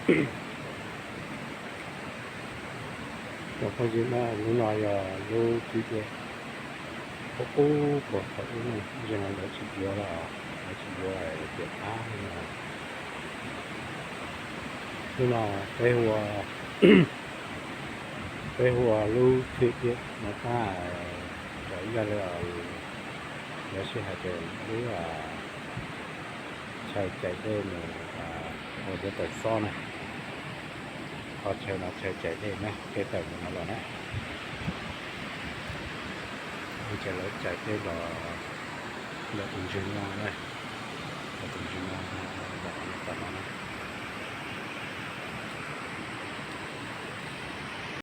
Cov phooj ywg na, lub no yog lub thwj tiaj qub qub puag thaum ub na, zaum no lawv tsis yuav lawm, lawv tsis yuav tiam qab no. Lub no peb hu ua, peb hu ua lub thwj tiaj no tab, cov ib zaj li lawv sij hais tias lub chaw cais dej mus ua teb taws xob na. Qhov chaw no chaw cais dej na, dej tawm mus no los na. Ces lawv cais dej los ntawm tus ntses no na, ntawm tus ntses no, ntawm no tom no na.